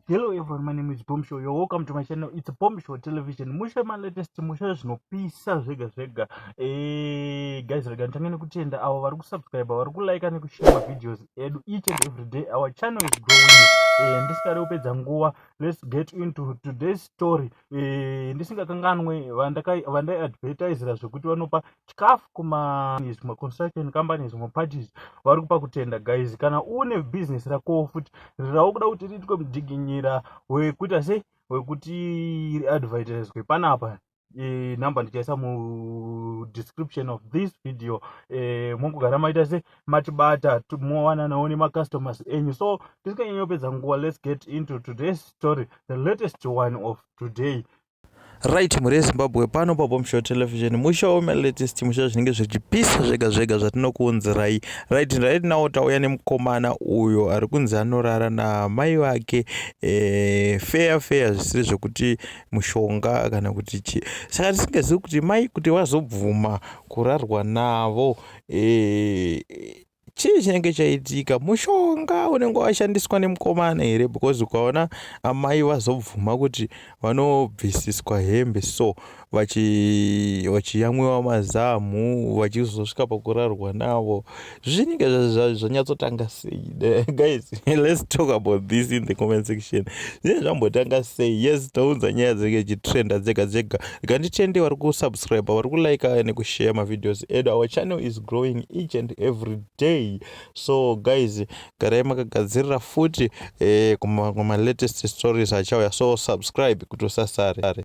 Hello everyone, my name is Bomb Show. You're welcome to my channel. It's Bomb Show Television. Mushe ma latest, mushe zvinopisa zvega zvega. Guys, rega nditange nekutenda avo vari kusubscribe, vari kulike nekushare mavideos edu each and every day. Our channel is growing. Ndisingade kupedza nguva, let's get into today's story. Ndisingakanganwe vandaiadvertisera zvekuti vanopa chikafu kuma construction companies, maparties vari kupa kutenda. Guys, kana une business rakowo futi raukuda kuti riitwe mudiginyira wekuita sei, wekuti riadvertiswe panapa, namba ndichaisa mudescription of this video. Mongogara maita se matibata, mowananawo nemacustomers enyu. So tisinganyanyopedza nguva, let's get into today's story, the latest one of today. Right, mhuri yeZimbabwe, pano paBomshow Television, musha wemalatest, musha zvinenge zvichipisa zvega zvega zvatinokuunzirai. Right now tauya nemukomana uyo ari kunzi anorara namai vake fair fair, zvisiri zvekuti mushonga kana kuti chii. Saka tisingazivi kuti mai kuti vazobvuma kurarwa navo, chii chinenge chaitika? Mushonga unenge washandiswa nemukomana here? Because ukaona amai vazobvuma kuti vanobvisiswa hembe, so vachiyamwiwa mazamu, vachizosvika pakurarwa navo, zvinenge zvanyatsotanga sei? Guys, let's talk about this in the comment section. Zvinenge zvambotanga sei? Yes, taunza nyaya dzinenge dzichitrenda dzega dzega. Nganditende vari kusubscribe, vari kulike nekushare mavideos edu. Our channel is growing each and every day, so guys, garai makagadzirira futi kumalatest stories achauya. So subscribe kuti usasare.